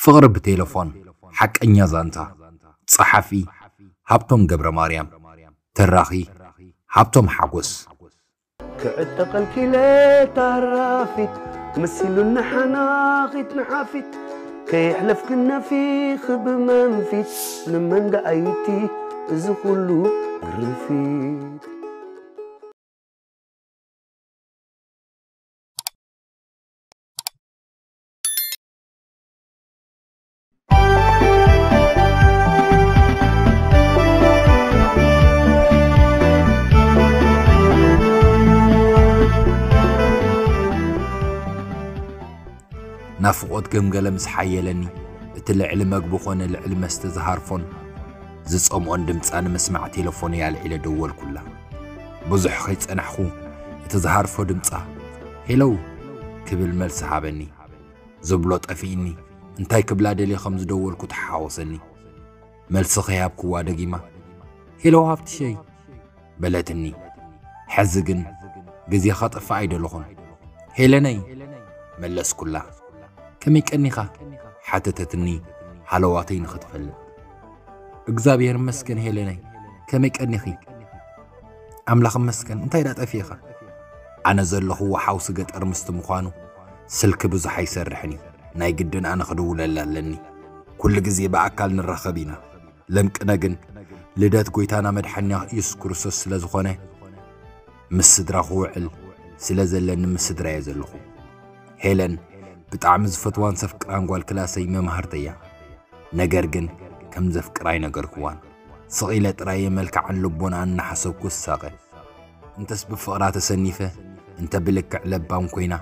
ፍቕሪ ብቴሌፎን፣ ሓቀኛ ዛንታ። ጸሓፊ፣ ሃብቶም ገብረ ማርያም። ተራኺ፣ ሃብቶም ሓጎስ። ክዕጠቐል ኪለ ታራፊት፣ መሲሉኒ ሓናኺት ንሓፊት፣ ከየሕለፍክን ነፊኺ ብመንፊት፣ ንመን ደኣይቲ እዚ ኩሉ ግርፊት? ናፍቖት ገምገለ ምስ ሓየለኒ፣ እቲ ልዕሊ መግቢ ኾነ ልዕሊ መስተ ዝሃርፎን ዝጸምኦን ድምጻ ንምስማዕ ቴሌፎነይ ኣልዒለ ደወልኩላ። ብዙሕ ከይጸናሕኹ፣ እቲ ዝሃርፎ ድምጻ፣ "ሄለው" ክብል መልሲ ሃበኒ። ዝብሎ ጠፊእኒ፣ እንታይ ክብላ ደልየ ከም ዝደወልኩ ተሓወሰኒ። መልሲ ከይሃብክዋ ደጊማ፣ "ሄሎ ሃብትሸይ" በለትኒ። ሕዚ ግን ግዜ ከጥፍእ ኣይደለኹን። "ሄለነይ" መለስኩላ። "ከመይ ቀኒኻ?" ሓተተትኒ ሃለዋተይ ንኽትፈልጥ። "እግዚኣብሔር ይመስገን ሄለነይ፣ ከመይ ቀኒኺ?" "ኣምላኽ ይመስገን፣ እንታይ ደኣ ጠፊእኻ?" ኣነ ዘለኹዎ ሓውሲ ገጠር ምስቲ ምዃኑ ስልኪ ብዙሕ ኣይሰርሕን እዩ። ናይ ግድን ኣነ ክድውለላ ኣለኒ። ኩሉ ግዜ ብኣካል ንራኸብ ኢና። ለምቅነ ግን ልደት ጎይታና መድሓኒና ኢየሱስ ክርስቶስ ስለ ዝኾነ ምስ ስድራ ክውዕል ስለ ዘለኒ ምስ ስድራ እየ ዘለኹ። ሄለን ብጣዕሚ ዝፈትዋን ዘፍቅራን ጓል ክላሰይ መማህርተይ እያ። ነገር ግን ከም ዘፍቅራ ኣይነገርክዋን። ስቕ ኢለ ጥራይ እየ መልክዓን ልቦናኣን እናሓሰብኩ ዝሳቐ። እንተስ ብፍቕራ ተሰኒፈ፣ እንተ ብልክዕ ለባም ኮይና፣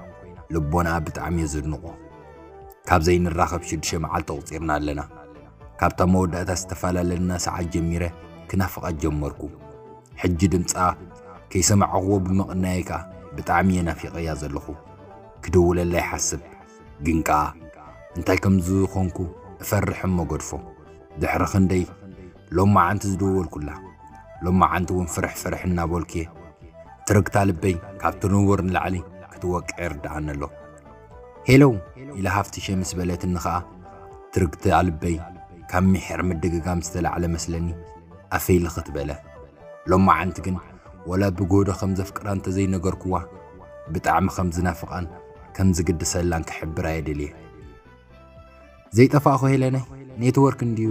ልቦናኣ ብጣዕሚ እየ ዘድንቖ። ካብ ዘይንራኸብ ሽዱሽተ መዓልቲ ኣቑጺርና ኣለና። ካብታ መወዳእታ ዝተፈላለለና ሰዓት ጀሚረ ክናፍቓ ጀመርኩ። ሕጂ ድምጻ ከይሰማዕኽዎ ብምቕናየይ ከኣ ብጣዕሚ እየ ናፊቐያ ዘለኹ። ክድውለላ ይሓስብ፣ ግን ከኣ እንታይ ከም ዝኾንኩ እፈርሕ እሞ ገድፎ። ድሕሪ ክንደይ ሎማዓንቲ ዝደወልኩላ፣ ሎማዓንቲ እውን ፍርሕ ፍርሕ እናበልኩ እየ። ትርግታ ልበይ ካብቲ ንቡር ንላዕሊ ክትወቅዕ ይርድኣኒ ኣሎ። "ሄሎ" ኢላ ሃፍትሸ ምስ በለትኒ ከኣ፣ ትርግታ ልበይ ካብ ምሒር ምድግጋም ዝተላዕለ መስለኒ ኣፈይ ልኽት በለ። ሎማዓንቲ ግን ወላ ብጎዶ ከም ዘፍቅራ እንተዘይነገርክዋ፣ ብጣዕሚ ከም ዝናፍቓን ከም ዝግድሰላን ክሕብራ እየ ደልየ። "ዘይጠፋእኹ ሄለነይ፣ ኔትወርክ እንድዩ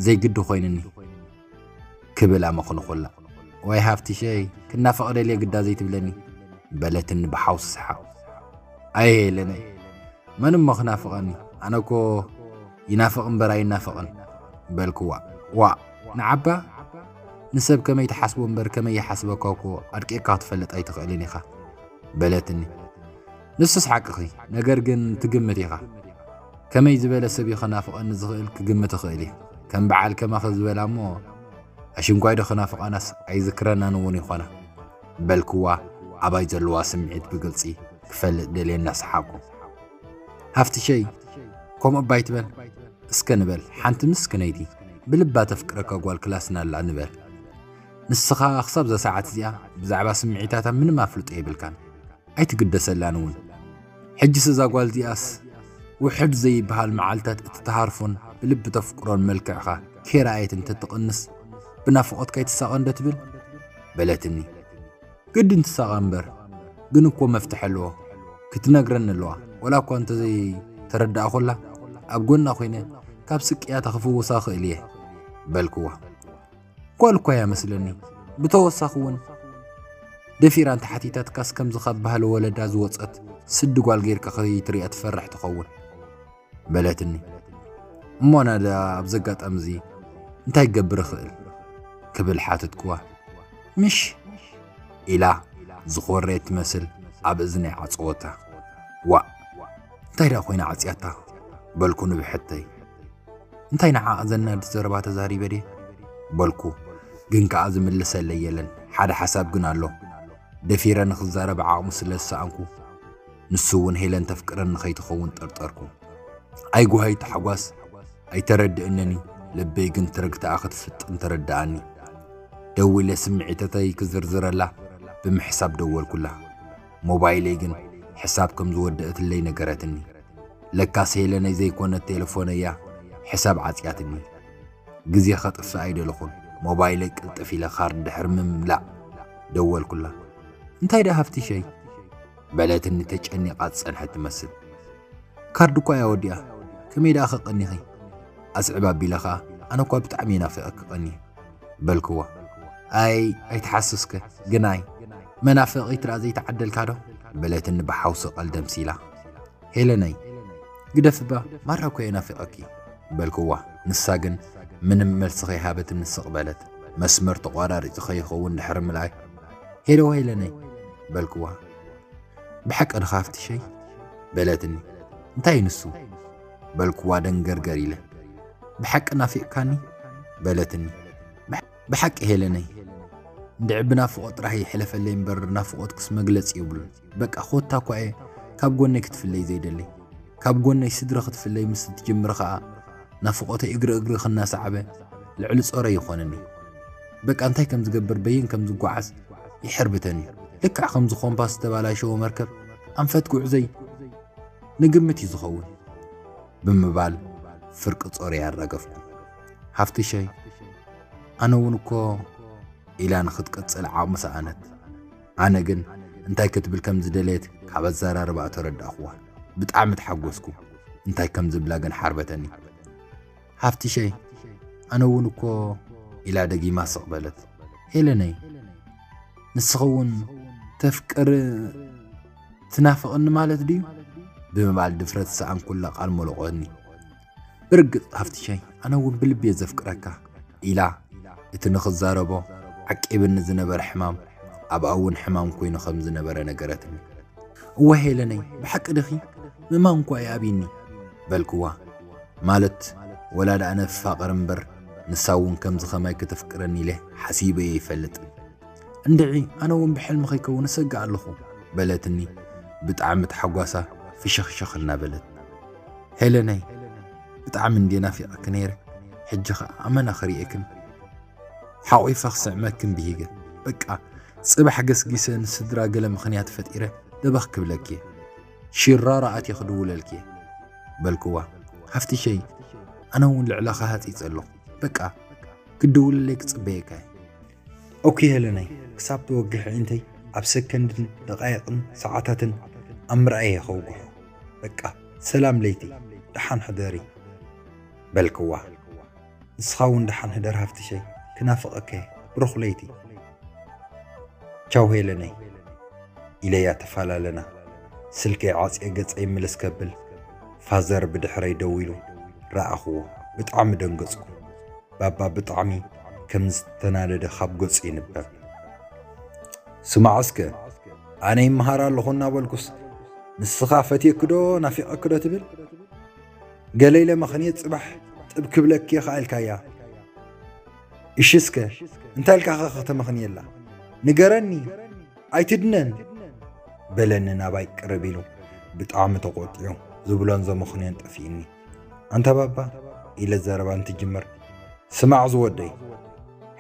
ዘይግዲ ኮይኑኒ" ክብል ኣመኽንኹላ። "ዋይ ሃፍትሸይ፣ ክናፍቕ ደልየ ግዳ ዘይትብለኒ" በለትኒ ብሓውሲ ሰሓቕ። "ኣየ ሄለነይ፣ መን እሞ ክናፍቐኒ? ኣነ እኮ ይናፍቕ እምበር ኣይናፍቕን" በልክዋ። "ዋእ፣ ንዓባ ንሰብ ከመይ ትሓስቦ እምበር ከመይ ይሓስበካ እኮ ኣድቂቕካ ክትፈልጥ ኣይትኽእልን ኢኻ" በለትኒ። "ንሱስ ሓቅኺ፣ ነገር ግን ትግምት ኢኻ። ከመይ ዝበለ ሰብ እዩ ከናፍቐኒ ዝኽእል ክግምት እኽእል እየ። ከም በዓል ከማኺ ዝበላ እሞ ኣሽንኳይ ዶ ክናፍቓናስ ኣይዝክረናን እውን ይኾና" በልክዋ፣ ኣባይ ዘለዋ ስምዒት ብግልጺ ክፈልጥ ደልየ እናሰሓቕኩ። "ሃፍትሸይ፣ ከምኡ እባ ኣይትበል። እስከ ንበል፣ ሓንቲ ምስክነይቲ ብልባ ተፍቅረካ ጓል ክላስና ኣላ ንበል። ንስኻ ክሳብ እዛ ሰዓት እዚኣ ብዛዕባ ስምዒታታ ምንም ኣፍልጦ የብልካን። ኣይትግደሰላን እውን። ሕጅስ እዛ ጓል እዚኣስ ውሑድ ዘይበሃል መዓልታት እቲ ትሃርፎን ብልቢ ተፍቅሮን መልክዕኻ ከይረኣየት እንተትቕንስ ብናፍቖትካ ኣይትሳቐን ዶ ትብል?" በለትኒ። "ግድን ትሳቐ እምበር፣ ግን እኮ መፍትሒ ኣለዎ። ክትነግረኒ ኣለዋ። ወላ እኳ እንተዘይተረዳእኹላ፣ ኣብ ጎና ኮይነ ካብ ስቅያታ ክፍውሳ እኽእል እየ" በልክዋ። "ጓል እኳ እያ መስለኒ። ብተወሳኺ እውን ደፊራ እንተሓቲታትካስ ከምዚ ካብ ባህሊ ወለዳ ዝወጸት ስዲ ጓል ጌርካ ከይትሪኣ ትፈርሕ ትኸውን" በለትኒ። "እሞ ኣነ ደኣ ኣብዚ ኣጋጣሚ እዚ እንታይ ክገብር እኽእል?" ክብል ሓተትክዋ። "ምሽ" ኢላ ዝኾረየት ትመስል ኣብ እዝነይ ዓጸወታ። "ዋእ፣ እንታይ ደኣ ኮይና ዓጽያታ?" በልኩ ንብሕተይ። "እንታይ ንዓኣ ዘናድድ ዘረባ ተዛሪበ ድየ?" በልኩ። ግን ከኣ ዝምልሰለይ የለን። ሓደ ሓሳብ ግን ኣሎ። ደፊረ ንኽዛረብ ዓቕሙ ስለ ዝሰኣንኩ፣ ንሱ እውን ሄለን ተፍቅረኒ ከይትኸውን ጠርጠርኩ። ኣይጉሃይ ታሕጓስ ኣይተረድእንን እዩ፣ ልበይ ግን ትርግታኣ ክትፍጥን ተረድኣኒ። ደዊለ ስምዒተተይ ክዝርዝረላ ብምሕሳብ ደወልኩላ። ሞባይለይ ግን ሕሳብ ከም ዝወደእትለይ ነገረትኒ። ለካስ ሄለነይ ዘይኮነት ቴሌፎነያ ሕሳብ ዓጽያትኒ። ግዜ ኸጥፍእ ኣይደለኹን። ሞባይለይ ቅልጥፍ ኢለ ካርድ ድሕሪ ምምላእ ደወልኩላ። "እንታይ ደኣ ሃፍትሸይ?" በለትኒ ተጨኒቓ ዝጸንሐት ትመስል። "ካርድ እኳ እያ ወዲኣ፣ ከመይ ደኣ ከቐኒኺ?" ኣስዕብ ኣቢለ ኸኣ፣ "ኣነ እኳ ብጣዕሚ እየ ናፊቐኪ ቀንየ" በልክዋ። "ኣይ ኣይትሓስስከ ግናይ፣ መናፍቒት ደኣ ዘይተዓደልካ ዶ?" በለትኒ ብሓውሲ ቀልዲ ኣምሲላ። "ሄለነይ፣ ግደፍባ፣ ማራ እኮ እየ ናፊቐኪ" በልክዋ። ንሳ ግን ምንም መልሲ ከይሃበትኒ ስቕ በለት። መስመር ተቋራሪጹ ከይኸውን ድሕሪ ምልኣይ፣ "ሄሎ ሄለነይ" በልክዋ። "ብሓቂ ድኻ ሃፍትሸይ?" በለትኒ። "እንታይ ንሱ?" በልክዋ ደንገርገር ኢለ። "ብሓቂ ናፊቕካኒ?" በለትኒ። "ብሓ-፣ ብሓቂ ሄለነይ፣ እንድዒ ብናፍቖት ጥራሕ ይሕለፈለይ እምበር ናፍቖትክስ መግለጺ የብሉን። በቃ ኮታ እኳ እየ ካብ ጎነይ ክትፍለይ ዘይደሊ። ካብ ጎነይ ስድሪ ክትፍለይ ምስ ትጅምሪ ኸኣ ናፍቖተይ እግሪ እግሪ ክናሳዕበ ልዕሊ ጾረ ይኾነኒ። በቃ እንታይ ከም ዝገብር በየን ከም ዝጓዓዝ ይሕርብተኒ። ልክዕ ከምዚ ኮምፓስ ዝተባላሸወ መርከብ ኣንፈት ጉዕዘይ ንግምት እዩ ዝኸውን" ብምባል ፍርቂ ጾረይ ኣራገፍኩ። "ሃፍትሸይ፣ ኣነ እውን እኮ" ኢላ ንኽትቅጽል ዓቕሚ ሰኣነት። ኣነ ግን እንታይ ክትብል ከም ዝደለየት ካብ ኣዘራርባኣ ተረዳእኽዋ። ብጣዕሚ ተሓጎስኩ። እንታይ ከም ዝብላ ግን ሓርበተኒ። "ሃፍትሸይ፣ ኣነ እውን እኮ" ኢላ ደጊማ ስቕ በለት። "ሄለነይ፣ ንስኺ እውን ተፍቅር ትናፍቕኒ ማለት ድዩ?" ብምባል ድፍረት ዝሰኣንኩላ ቃል ሞለቖኒ። "ብርግጽ ሃፍትሸይ፣ ኣነ እውን ብልቢ እየ ዘፍቅረካ" ኢላ፣ እቲ ንኽዛረቦ ዓቂብኒ ዝነበረ ሕማም ኣብኣ እውን ሕማም ኮይኑ ከም ዝነበረ ነገረትኒ። "እወ ሄለነይ፣ ብሓቂ ድኺ? ምእማን እኳ ይኣብይኒ" በልክዋ። ማለት ወላ ደኣ ነፋቕር እምበር፣ ንሳ እውን ከምዚ ኸማይ ከተፍቅረኒ ኢለ ሓሲበዮ ኣይፈልጥን። "እንድዒ፣ ኣነ እውን ብሕልሚ ከይከውን እሰግእ ኣለኹ" በለትኒ ብጣዕሚ ተሓጓሳ ፍሽኽሽኽ እናበለት። "ሄለነይ፣ ብጣዕሚ እንድየ ናፊቐኪ ነይረ፣ ሕጂ ኸኣ ኣመና ክርእየክን ሓቑፈ ክስዕመክን ብሂገ። በቃ፣ ጽባሕ ገስጊሰ ንስድራ ገለ ምኽንያት ፈጢረ ደበኽ ክብለኪ እየ። ሽራራ ኣትየ ክድውለልኪ እየ" በልክዋ። "ሃፍትሸይ፣ ኣነ እውን ልዕለኻ ሃጺጸ ኣለኹ። በቃ፣ ክትድውልለይ ክጽበየካ እየ።" "ኦኬ ሄለነይ፣ ክሳብ ተወግሕ ኣዒንተይ ኣብ ሰከንድን ደቓይቕን ሰዓታትን ኣብ ምርኣይ እየ ከውግሖ። በቃ፣ ሰላም ለይቲ፣ ደሓን ሕደሪ" በልክዋ። "ንስኻ እውን ደሓን ሕደር ሃፍትሸይ፣ ክናፍቐካ እየ። ብሩኽ ለይቲ። ቻው ሄለነይ" ኢለያ ተፈላለና። ስልከይ ዓጽየ ገጸይ ምልስ ከብል፣ ፋዘር ብድሕረይ ደው ኢሉ ረኣኽዎ። ብጣዕሚ ደንገጽኩ። ባባ ብጣዕሚ ከም ዝተናደደ ካብ ገጹ ይንበብ። "ስማዕ እስከ፣ ኣነ ይመሃር ኣለኹ እናበልኩስ፣ ንስኻ ፈትየኪ ዶ ናፊቐኪ ዶ ትብል? ገለ ኢለ መኽንየ ጽባሕ ጥብ ክብለኪ እየ ኸኣ ኢልካያ። እሺ እስከ፣ እንታይ ኢልካ ኸ ከተመኽንየላ? ንገረኒ፣ ኣይትድነን" በለኒ ናባይ ቅርብ ኢሉ። ብጣዕሚ ተቖጢዑ ዝብሎን ዘመኽንዮን ጠፊእኒ። "ኣንታ ባባ" ኢለ ዘረባ እንትጅምር፣ "ስማዕ ዝወደይ፣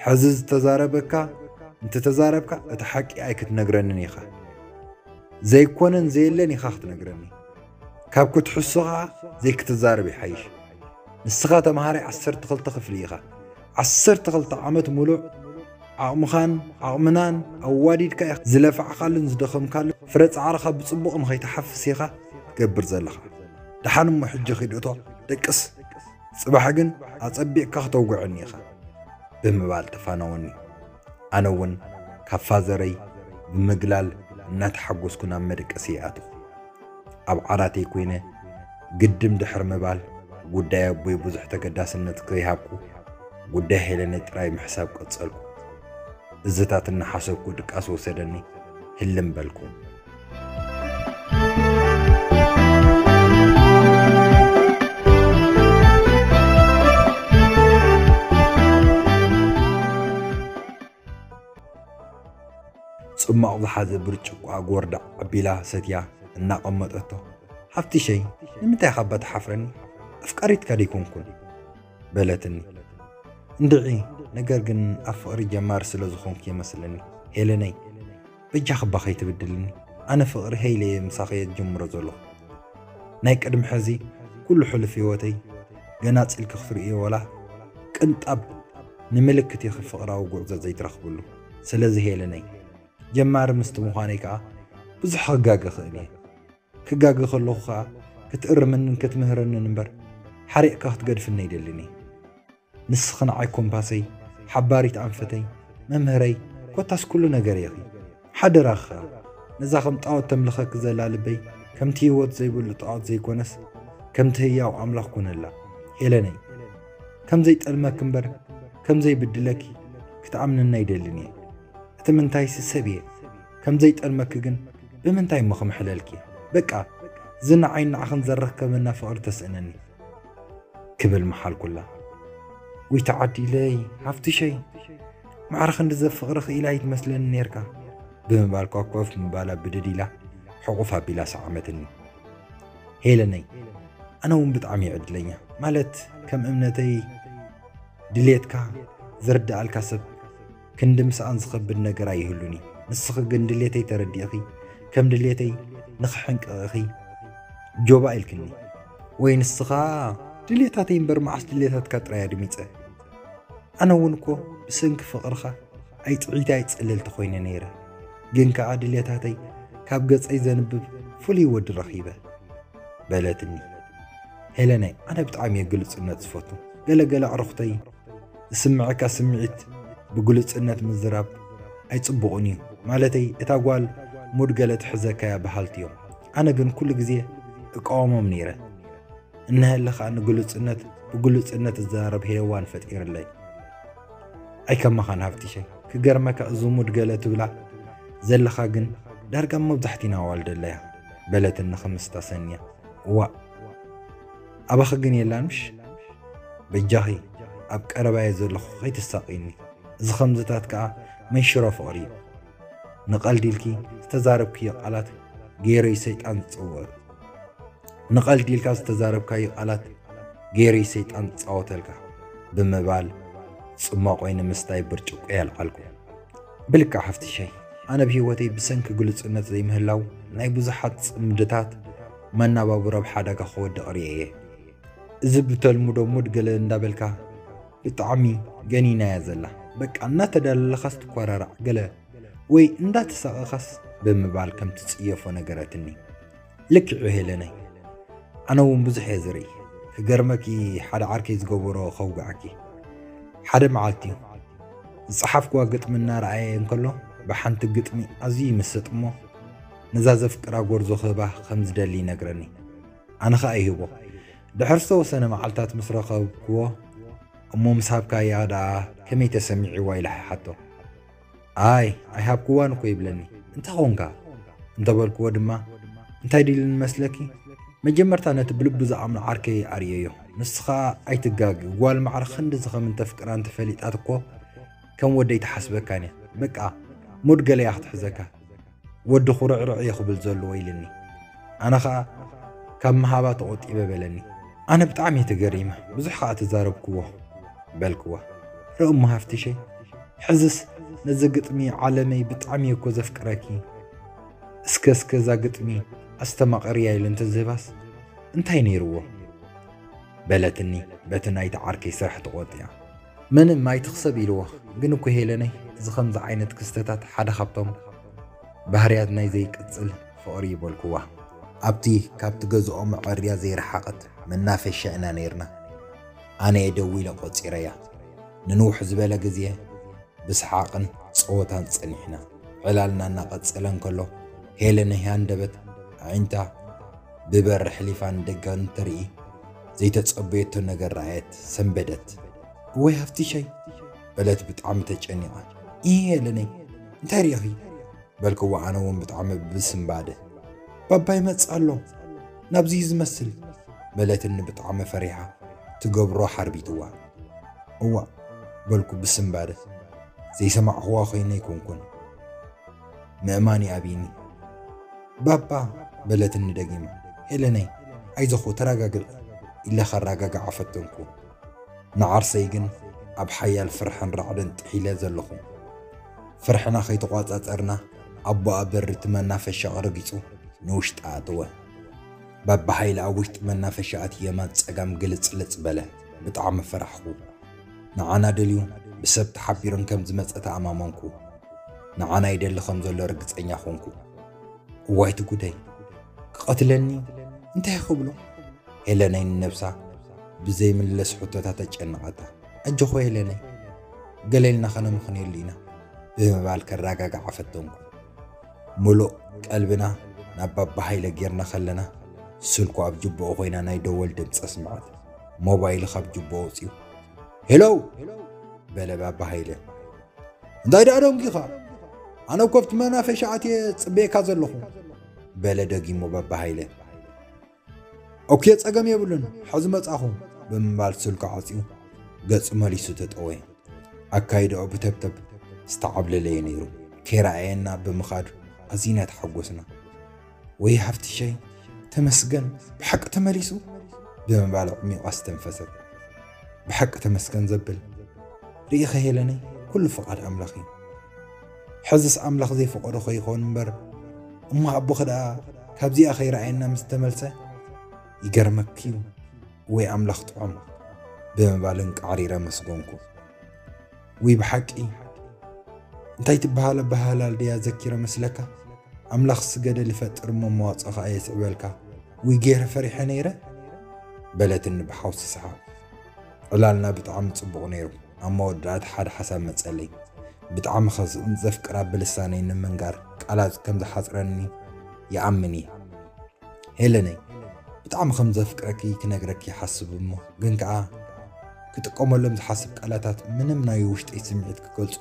ሕዚ ዝተዛረበካ እንተተዛረብካ እቲ ሓቂ ኣይክትነግረንን ኢኻ። ዘይኮነን ዘየለን ኢኻ ክትነግረኒ። ካብ ክትሕሱ ኸኣ ዘይክትዛረብ ይሓይሽ። ንስኻ ተምሃራይ ዓሰርተ ክልተ ክፍሊ ኢኻ። ዓሰርተ ክልተ ዓመት ሙሉእ ዓቕምኻን ዓቕምናን ኣዋዲድካ ኢኻ ዝለፋዕካሉን ዝደኸምካሉን። ፍረ ጻዕርኻ ብጽቡቕ ንኸይትሓፍስ ኢኻ ትገብር ዘለኻ። ደሓን እሞ ሕጂ ኺድ እቶ፣ ደቅስ። ጽባሕ ግን ኣጸቢቕካ ክተውግዐኒ ኢኻ" ብምባል ተፋነወኒ። ኣነ እውን ካብ ፋዘረይ ብምግላል እናተሓጎስኩ ናብ መደቀሲ ኣተኹ። ኣብ ዓራተይ ኮይነ ግድም ድሕሪ ምባል፣ ጉዳይ ኣቦይ ብዙሕ ተገዳስነት ከይሃብኩ፣ ጉዳይ ሄለነይ ጥራይ ምሕሳብ ቀጸልኩ። እዝታት እናሓሰብኩ ድቃስ ወሰደኒ፣ ህልም በልኩ። ጽማቕ ዝሓዘ ብርጭቆኣ ጎርዳዕ ኣቢላ ሰትያ እናቐመጠቶ፣ "ሃፍትሸይ፣ ንምንታይ ኢኻ እባ ትሓፍረኒ? ኣፍቃሪትካ ደይኮንኩን?" በለትኒ። "እንድዒ፣ ነገር ግን ኣብ ፍቕሪ ጀማሪ ስለ ዝኾንኩ እየ መስለኒ። ሄለነይ፣ በጃኺ እባ ከይትብድልኒ። ኣነ ፍቕሪ ሄይለ እየ ምሳኺ እየ ዝጅምሮ ዘለኹ። ናይ ቅድሚ ሕዚ ኩሉ ሕሉፍ ህይወተይ ገናጺልኪ ክትርእዮ ወላ ቅንጣብ ንምልክት ኢኺ ፍቕራዊ ጉዕዞ ዘይትረኽብሉ። ስለዚ ሄለነይ፣ ጀማሪ ምስቲ ምዃነይ ከኣ ብዙሕ ክጋገ እኽእል እየ። ክጋገ ከለኹ ከኣ ክትእርምንን ክትምህረንን እምበር ሓሪቕካ ክትገድፍኒ ኣይደልን እየ። ንስኺ ንዓይ ኮምፓሰይ፣ ሓባሪት ኣንፈተይ፣ መምህረይ፣ ኮታስ ኩሉ ነገረይ ኢኺ። ሓደራኺ ከኣ ነዛ ከም ጣዖት ተምልኸኪ ዘላ ልበይ ከምቲ ህይወት ዘይብሉ ጣዖት ዘይኮነስ ከምቲ ህያው ኣምላኽ ኩነላ። ሄለነይ፣ ከም ዘይጠልመኪ እምበር ከም ዘይብድለኪ ክትኣምንኒ ኣይደልን እየ። እቲ ምንታይሲ ሰብ እየ። ከም ዘይጠልመኪ ግን ብምንታይ እሞ ክምሕለልኪ? በቃ፣ እዚ ንዓይን ንዓኽን ዘረከበና ፍቕሪ ተስእነኒ። ክብል መሓልኩላ። ውይ ተዓዲለይ፣ ሃፍትሸይ፣ ማዕረ ክንዲ ዘፍቕርኺ ኢላ ኣይትመስለኒ ነይርካ። ብምባል ኳ ኮፍ ምባላ ብድድ ኢላ ሕቑፍ ኣቢላ ሰዓመትኒ። ሄለነይ፣ ኣነ እውን ብጣዕሚ እየ ዕድለኛ። ማለት ከም እምነተይ ድሌትካ ዝርድኣልካ ሰብ ክንዲ ምስኣን ዝኸብድ ነገር ኣይህሉን እዩ። ንስኺ ግን ድሌተይ ተረዲእኺ፣ ከም ድሌተይ ንኽሕንቅቕኺ ጆባ ኢልክኒ። ወይ ንስኻ ድሌታተይ እምበር መዓስ ድሌታትካ ጥራይ ኣድሚጸ። ኣነ እውን እኮ ብሰንኪ ፍቕርኻ ኣይጥዕይቲ ኣይጸለልቲ ኮይነ ነይረ። ግን ከኣ ድሌታተይ ካብ ገጸይ ዘንብብ ፍሉይ ወዲ ረኺበ። በለትኒ። ሄለነይ፣ ኣነ ብጣዕሚ እየ ግልጽነት ዝፈቱ። ገለ ገለ ኣዕሩኽተይ ዝስምዐካ ስምዒት ብግሉጽነት ምዝራብ ኣይጽቡቕን እዩ። ማለተይ እታ ጓል ሙድ ገለ ትሕዘካ እያ በሃልቲ እዮም። ኣነ ግን ኩሉ ግዜ እቃወሞም ነይረ። እነሀለ ከኣ ንግሉጽነት ብግሉጽነት ዝዛረብ ሄዋን ፈጢርለይ። ኣይከማኻን ሃፍትሸይ፣ ክገርመካ እዚ ሙድ ገለ ትብላ ዘለኻ ግን ዳርጋ መብዛሕቲና ኣዋልድ ኣለያ። በለትኒ ክምስታ ሰንያ። እዋእ ኣባኺ ግን የላን ምሽ? በጃኺ ኣብ ቀረባየ ዘለኹ ከይትሳቕይኒ። እዚ ከምዝታት ከኣ መንሽሮ ፍቕሪ እዩ። ንቐልዲ ኢልኪ ዝተዛረብክዮ ቃላት ገይሩ እዩ ሰይጣን ዝጽውዕ። ንቐልዲ ኢልካ ዝተዛረብካዮ ቃላት ገይሩ እዩ ሰይጣን ዝጻወተልካ ብምባል ጽማቖይ ንምስታይ ብርጭቆ ያልዓልኩ። ብልክዕ ሃፍትሸይ፣ ኣነ ብህይወተይ ብሰንኪ ግሉጽነት ዘይምህላው ናይ ብዙሓት ጽምድታት መናባብሮ ኣብ ሓደጋ ክወድቕ ርእየ እየ። እዚ ብተልምዶ ሙድ ገለ እንዳበልካ ብጣዕሚ ገኒናያ ዘላ። በቃ እናተዳለለኻስ ትኮራራዕ ገለ ወይ እንዳተሳቐኻስ ብምባል ከም ትጽየፎ ነገረትኒ። ልክዕ እዩ ሄለነይ፣ ኣነ እውን ብዙሕ እየ ዝርኢ። ክገርመኪ ሓደ ዓርከይ ዝገበሮ ከውግዓኪ። ሓደ መዓልቲ ዝጸሓፍክዋ ግጥሚ እናረኣየ እንከሎ ብሓንቲ ግጥሚ ኣዝዩ ይምሰጥ እሞ ነዛ ዘፍቅራ ጎርዞ ክህባ ከም ዝደሊ ይነግረኒ። ኣነ ኸኣ ይህቦ። ድሕሪ ዝተወሰነ መዓልታት ምስ ረኸብክዎ እሞ ምስ ሃብካያ ደኣ ከመይ ተሰሚዕዋ ኢለ ይሓቶ። ኣይ ኣይሃብክዋን እኮ ይብለኒ። እንታይ ኾንካ እንተበልክዎ ድማ እንታይ ድልኒ መስለኪ? መጀመርታ ነቲ ብልቡ ዝኣምኖ ዓርከይ ኣርእየዮ። ንሱ ኸኣ ኣይትጋግ፣ ጓል ማዕረ ክንድዚ ከም እንተፍቅራ እንተፈሊጣት እኮ ከም ወደይ ትሓስበካን እያ። በቃ ሙድ ገለያ ክትሕዘካ። ወዲ ኩርዕርዕ እየ ክብል ዘለዎ ኢልኒ። ኣነ ኸኣ ካብ ምሃባ ተቖጢበ በለኒ። ኣነ ብጣዕሚ እየ ተገሪመ፣ ብዙሕ ኸኣ ተዛረብክዎ በልክዋ። ርእሞ ሃፍትሸይ፣ ሕዝስ ነዚ ግጥሚ ዓለመይ ብጣዕሚ እየ እኮ ዘፍቅረኪ። እስከ እስከ እዛ ግጥሚ ኣስተማቐርያ ኢሉ እንተዝህባስ እንታይ ነይርዎ? በለትኒ በቲ ናይቲ ዓርከይ ስራሕ ተቖጢኣ። ምንም ኣይትኽሰብ ኢልዎ። ግን እኮ ሄለነይ፣ እዚ ከምዚ ዓይነት ክስተታት ሓደ ካብቶም ባህርያት ናይ ዘይቅጽል ፍቕሪ እዩ በልክዋ። ኣብቲ ካብቲ ገዝኦም ኣዕርያ ዘይረሓቐት መናፈሻ ኢና ነይርና። ኣነ እየ ደዊለ ቆጺረያ። ንንውሕ ዝበለ ግዜ ብሰሓቕን ጸወታን ጸኒሕና። ዕላልና እናቐጸለ እንከሎ ሄለነይ ሃንደበት ኣዒንታ ብበር ኣሕሊፋ ንደገ እንትርኢ ዘይተጸበየቶ ነገር ረኣየት። ሰንበደት። እወይ ሃፍትሸይ በለት ብጣዕሚ ተጨኒቓ። ኢሂ ሄለነይ እንታይ ርኢኺ? በልክዋ ኣነ እውን ብጣዕሚ ብስንባደ። ባባ ይመጽእ ኣሎ፣ ናብዚ እዩ ዝመስል በለትኒ ብጣዕሚ ፈሪሓ ትገብሮ ሓርቢትዋ። እዋእ በልኩ ብስንባደ። ዘይሰማዕኽዋ ኮይነ ኣይኮንኩን። ምእማን ይኣብይኒ። ባባ በለትኒ ደጊማ። ሄለነይ ኣይዞኹ ተረጋግዒ ኢለ ከረጋግዓ ፈተንኩ። ንዓርሰይ ግን ኣብ ሓያል ፍርሕን ራዕድን ጥሒለ ዘለኹ። ፍርሕና ከይተቋጻጸርና ኣቦኣ በሪ እቲ መናፈሻ ረጊጹ ንውሽጢ ኣተወ። ባባ ሓይለ ኣብ ውሽጢ መናፈሻ ኣትዩ የማን ጸጋም ግልጽልጽ በለ። ብጣዕሚ ፈራሕኩ። ንዓና ደልዩ ብሰብ ተሓቢሩን ከም ዝመጸ ተኣማመንኩ። ንዓና ይደሊ ከም ዘሎ ርግጸኛ ኾንኩ። እዋይ እቲ ጉደይ! ክቐትለኒ እንታይ ክብሎ? ሄለነይ ንነብሳ ብዘይምለስ ሕቶታት ተጨነቐታ። ኣጆኹ ሄለነይ፣ ገለ ኢልና ከነምኽነየሉ ኢና ብምባል ከረጋግዓ ፈተንኩ። ምሉእ ቀልብና ናብ ባባ ሃይለ ጌርና ከለና፣ ስልኩ ኣብ ጅብኡ ኮይና ናይ ደወል ድምፂ ኣስምዐት። ሞባይሉ ካብ ጅብኡ ኣውፂኡ፣ "ሄሎ!" በለ ባባ ሃይለ። "እንታይ ደኣ ደንጊኻ? ኣነ እኮ ኣብቲ መናፈሻ ኣትየ ጽበየካ ዘለኹ!" በለ ደጊሙ ባባ ሃይለ። "ኦኬ፣ ጸገም የብሉን፣ ሕዚ መጻኹ!" ብምባል ስልኩ ዓጽዩ ገጹ መሊሱ ተጠወየ። ኣካይዳኡ ብተብተብ ዝተዓብለለየ ነይሩ። ከይረኣየና ብምኻዱ ኣዚና ተሓጎስና። "ወይ ሃፍትሸይ፣ ተመስገን፣ ብሓቂ ተመሊሱ!" ብምባል ኣዕሚቓ ኣስተንፈሰት። "ብሓቂ ተመስገን ዘብል ርኢኸ ሄለነይ፣ ኩሉ ፍቓድ ኣምላኽ እዩ። ሕዝስ ኣምላኽ ዘይፈቐዶ ከይኸውን እምበር፣ እሞ ኣቦኺ ደኣ ካብዚኣ ከይረኣየና ምስ ተመልሰ ይገርመኪ እዩ፣ ወይ ኣምላኽ ጥዑም!" ብምባል እንቃዕሪረ ኣመስገንኩ። "ውይ ብሓቂ እንታይ ትበሃል ኣበሃህላል ድያ ዘኪረ መስለካ? ኣምላኽ ስገደ ልፈጥር እሞ መዋጽኦ ኸኣ የስዕበልካ። ውይ ገይረ ፈሪሐ ነይረ?" በለትኒ ብሓውሲ ሰሓቕ። ዕላልና ብጣዕሚ ጽቡቕ ነይሩ። ኣብ መወዳእታ ሓደ ሓሳብ መጸለይ። ብጣዕሚ ከም ዘፍቅራ ብልሳነይ ንምንጋር ቃላት ከም ዝሓጽረኒ ይኣምን እየ። "ሄለነይ፣ ብጣዕሚ ከም ዘፍቅረኪ ክነግረኪ ይሓስብ እሞ፣ ግን ከኣ ክጥቀመሎም ዝሓስብ ቃላታት ምንም ናይ ውሽጠይ ስምዒት ክገልጹ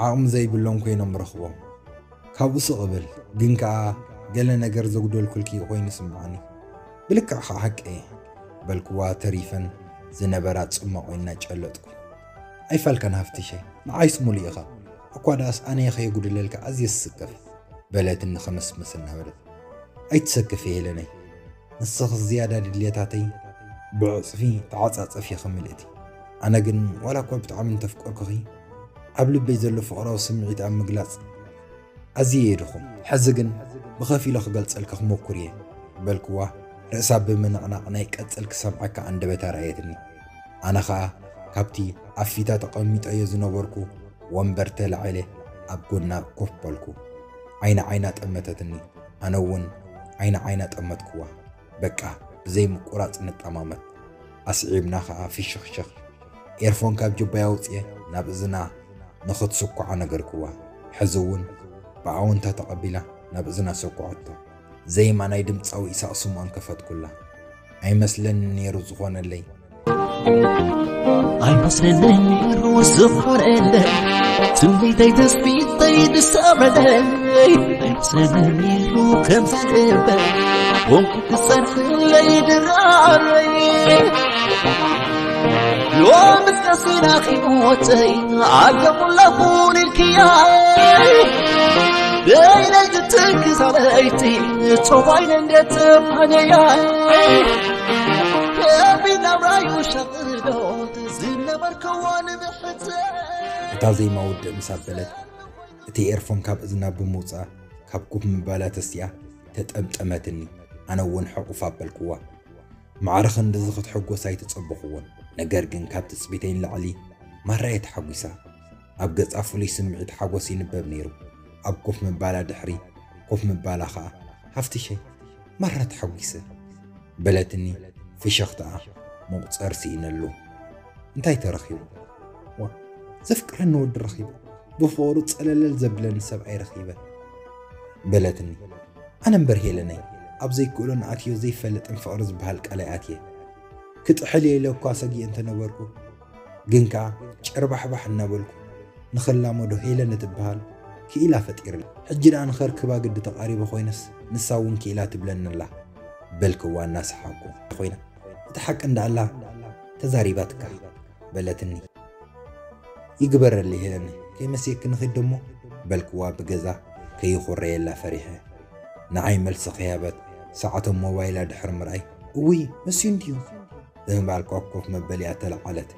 ዓቕሚ ዘይብሎም ኮይኖም ረኽቦም። ካብኡ ስቕ እብል፣ ግን ከኣ ገለ ነገር ዘጉደልኩልኪ ኮይኑ ይስምዓኒ። ብልክዕ ከኣ ሓቂ እየ" በልክዋ ተሪፈን ዝነበራ ጽማቑ እናጨለጥኩ። "ኣይፋልካን ሃፍትሸይ፣ ንዓይስ ሙሉእ ኢኻ። እኳ ደኣስ ኣነ እየ ከየጉድለልካ ኣዝየ ዝስከፍ" በለትኒ ክምስምስ እናበለት። "ኣይትሰክፊ ሄለነይ፣ ንስኺ ዝያዳ ድልየታተይ ብዕጽፊ ተዓጻጸፊኺ ምልእቲ። ኣነ ግን ዋላ እኳ ብጣዕሚ እንተፍቀርኩኺ፣ ኣብ ልበይ ዘሎ ፍቕራዊ ስምዒት ኣብ ምግላጽ ኣዝየ እየ ድኹም። ሕዚ ግን ብኸፊሉ ክገልጸልኪ ክሞክር እየ" በልክዋ። ርእሳ ብምንቕናቕ ናይ ቀጽል ክሰምዓካ ኣንደበታ ረኣየትኒ። ኣነ ኸኣ ካብቲ ኣብ ፊታ ተቐሚጠዮ ዝነበርኩ ወንበር ተላዒለ ኣብ ጎና ኮፍ በልኩ። ዓይኒ ዓይና ጠመተትኒ። ኣነ እውን ዓይኒ ዓይና ጠመትክዋ። በቃ ብዘይ ምቁራጽ ንጠማመት። ኣስዒብና ኸኣ ፍሽኽሽኽ። ኤርፎን ካብ ጅባይ ኣውጽኤ ናብ እዝና ንኽትስኩዓ ነገርክዋ። ሕዚ እውን ብኣወንታ ተቐቢላ ናብ እዝና ሰኩዐቶ። ዘይማ ናይ ድምጻዊ ኢሳቕ ስምኦን ከፈትኩላ። ኣይመስለኒ ነይሩ ዝኾነለይ። ኣይመስለኒ ነይሩ ዝኾነለይ። ትምኒተይ ተስፊተይ ድሰመለይ። ኣይመስለኒ ነይሩ ከምዚ ልበይ ኮንኩ ክጸንሕለይ ድራረይ። ሎምስ ቀሲና ኪሞተይ ኣገሙላ ቡን ኢልክያይ። ደይነይ ትትክዛለይቲ ጾባይነ እንደተፋነያይ። ከቢድ ናብራዩ ሸቕሎ ዝነበርከዎ ንምሕተይ። እታ ዜማ ውድእ ምስ ኣበለት፣ እቲ ኤርፎን ካብ እዝና ብምውጻእ፣ ካብ ኮፍ ምባላ ተሲኣ ተጠምጠመትኒ። ኣነ እውን ሕቑፍ ኣበልክዋ። ማዕረ ክንድዚ ክትሕጎስ ኣይተጸበኹዎን። ነገር ግን ካብ ትጽቢተይ ንላዕሊ ማራ እየ ተሓጒሳ። ኣብ ገጻ ፍሉይ ስምዒት ሓጎስ ይንበብ ነይሩ። ኣብ ኮፍ ምባላ ድሕሪ ኮፍ ምባላ ኸኣ፣ "ሃፍትሸይ፣ ማራ ተሓጒሰ" በለትኒ። ፍሽኽታኣ መቑጸር ስኢነሉ። "እንታይ ተረኺቡ?" "ዋ፣ ዘፍቅረኒ ወዲ ረኺበ፣ ብፍቕሩ ጸለለል ዘብለኒ ሰብኣይ ረኺበ" በለትኒ። ኣነ እምበር ሄለነይ፣ ኣብ ዘይክእሎን ኣትዮ ዘይፈልጥን ፍቕሪ ዝበሃል ቃል ኣይኣትየ። ክጥሕል እየ ኢለ እኳ ሰጊኤ እንተነበርኩ፣ ግን ከኣ ጨርባሕባሕ እናበልኩ ንኽላመዶ ሄለን እትበሃል ክኢላ ፈጢርላ። ሕጂ ደኣ ንኸርክባ ግዲ ተቓሪበ ኮይነስ፣ ንሳ እውን ክኢላ ትብለኒ ኣላ በልክዋ እናሰሓቕኩ። ኮይና፣ እቲ ሓቂ እንዳኣላ ተዛሪባትካ በለትኒ። "ይግበረለይ ሄለን፣ ከይመሴኪ ንኺድ ደሞ" በልክዋ ብገዛ ከይኹረየላ ፈሪሐ። ንዓይ መልሲ ከይሃበት ሰዓቶም ሞባይላ ድሕሪ ምርኣይ፣ "እውይ፣ መስዩ እንድዩ" ብምባል ካብ ኮፍ መበሊኣ ተለዓለት።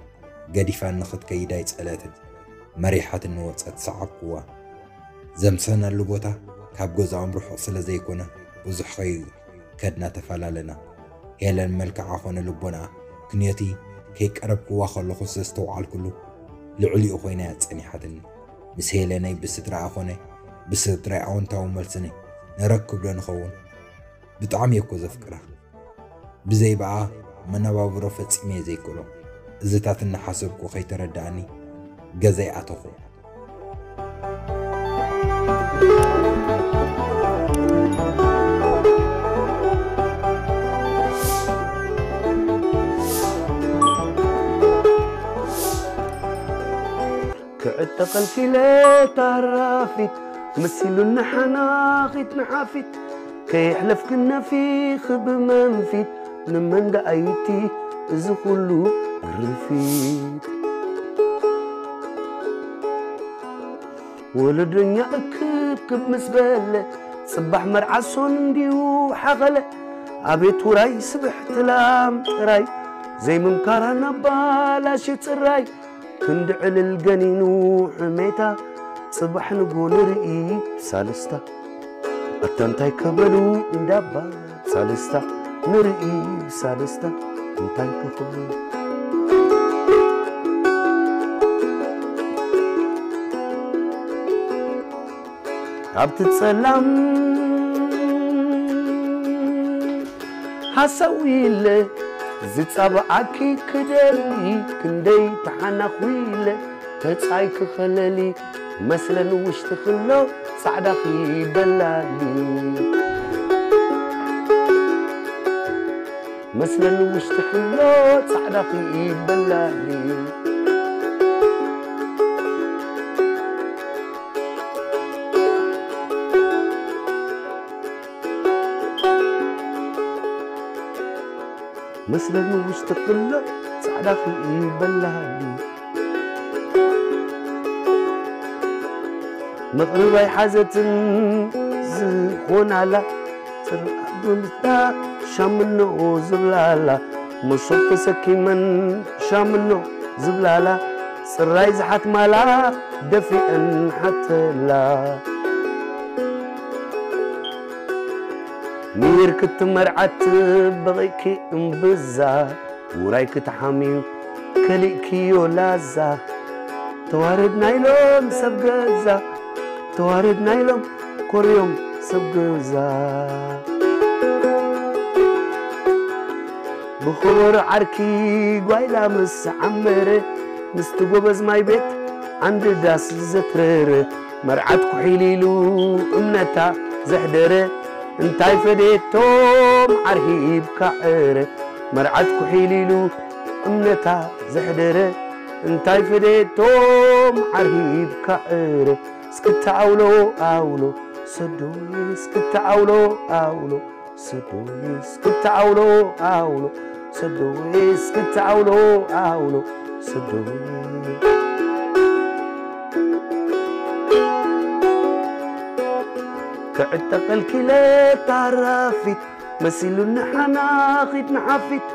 ገዲፋኒ ክትከይድ ኣይጸለትን። መሪሓትኒ ወጸት። ሰዓብክዋ። ዘምሰናሉ ቦታ ካብ ገዛኦም ርሑቕ ስለ ዘይኮነ ብዙሕ ከይከድና ተፈላለና። ሄለን መልክዓ ኾነ ልቦናኣ ክንዮቲ ከይቀረብክዋ ከለኹ ዘስተውዓልኩሉ ልዕሊኡ ኮይና እያ ጸኒሓትኒ። ምስ ሄለነይ ብስድራኣ ኾነ ብስድራይ ኣወንታዊ መልስኒ ነረክብ ዶ ንኸውን? ብጣዕሚ እየ እኮ ዘፍቅራ። ብዘይ ብኣ መነባብሮ ፈጺመ እየ ዘይክእሎ። እዚታት እናሓሰብኩ ከይተረድኣኒ ገዛይ ኣተኹ። ክዕጠቐልኪ ኢለ ታራፊት መሲሉኒ ሓናኺት ንሓፊት ከየሕለፍክን ነፊኺ ብመንፊት ንመን ደኣይቲ እዚ ኩሉ ግርፊት ወለደኛ እክብክብ ምስ በለ ጽባሕ መርዓ ሶን እንድዩ ሓኸለ ኣቤት ውራይ ስብሕቲ ላም ጥራይ ዘይምምካራ ናባላሽ ጽራይ ክንዲ ዕልል ገኒኑ ሕሜታ ጽባሕ ንጎ ንርኢ ብሳልስታ ኣታ እንታይ ከበሉ እንዳባ ሳልስታ ንርኢ ብሳልስታ እንታይ ከኽብሉ ኣብቲ ጸላም ሃሳው ኢለ ዝጻብዓኪ ክደሊ ክንደይ ተሓናኹ ኢለ ተጻይ ክኸለሊ መስለን ውሽጢ ክሎ ጻዕዳኺ በላሊ መስለን ውሽጢ ክሎ ጻዕዳኺ በላሊ መስለኒ ውሽጢ ክሎ ጻዕዳ ክኢበላኒ መቕርብ ኣይሓዘትን ዝኾናላ ጽርዓት ሻምኖ ዝብላላ መሶብ ተሰኪመን ሻምኖ ዝብላላ ጽራይ ዝሓትማላ ደፊአን ሓተላ ሚር ክትመርዓት በቒዕኪ እምብዛ ውራይ ክትሓምዩ ከሊእክዮ ላዛ ተዋረድና ኢሎም ሰብ ገዛ ተዋረድና ኢሎም ኮርዮም ሰብ ገዛ ብኸበሮ ዓርኪ ጓይላ ምስ ዓመረ ምስቲ ጎበዝ ማይ ቤት ዓንዲ ዳስ ዘትረረ መርዓት ኩሒል ኢሉ እምነታ ዘሕደረ እንታይ ፈደየቶም ዓርሂብ ካዕረ መርዓት ኩሒል ኢሉ እምነታ ዘሕደረ እንታይ ፈደየቶም ዓርሂብ ካዕረ እስክታ ኣውሎ ኣውሎ ሰዶይ እስክታ ኣውሎ ኣውሎ ሰዶይ እስክታ ኣውሎ ኣውሎ ሰዶይ እስክታ ኣውሎ ኣውሎ ሰዶይ ክዕጠቐልኪ ለታራፊት መሲሉኒ ሓናኺት ንሓፊት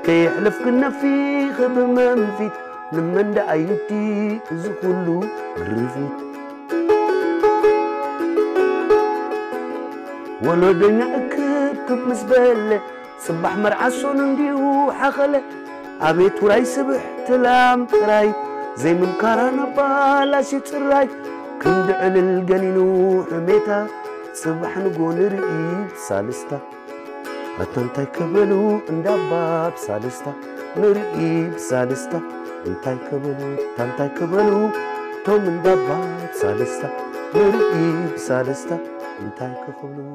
ከየሕለፍክን ነፊኺ ብመንፊት ንመን ደኣ ይዲ እዚ ኩሉ ግርፊት ወለዶኛ እክብክብ ምስ በለ ጽባሕ መርዓ ሶኑ እንዲዩ ሓኸለ ኣቤት ውራይ ስብሕቲ ላም ጥራይ ዘይምምካራ ነባላሽ ጽራይ ክንዲ ዕልል ገኒኑ ሕሜታ ጽባሕ ንጎ ንርኢ ሳልስታ ኣታ እንታይ ከበሉ እንዳባ ብሳልስታ ንርኢ ብሳልስታ እንታይ ከበሉ ኣታ እንታይ ከበሉ ቶም እንዳባ ብሳልስታ ንርኢ ብሳልስታ እንታይ ከኽብሉ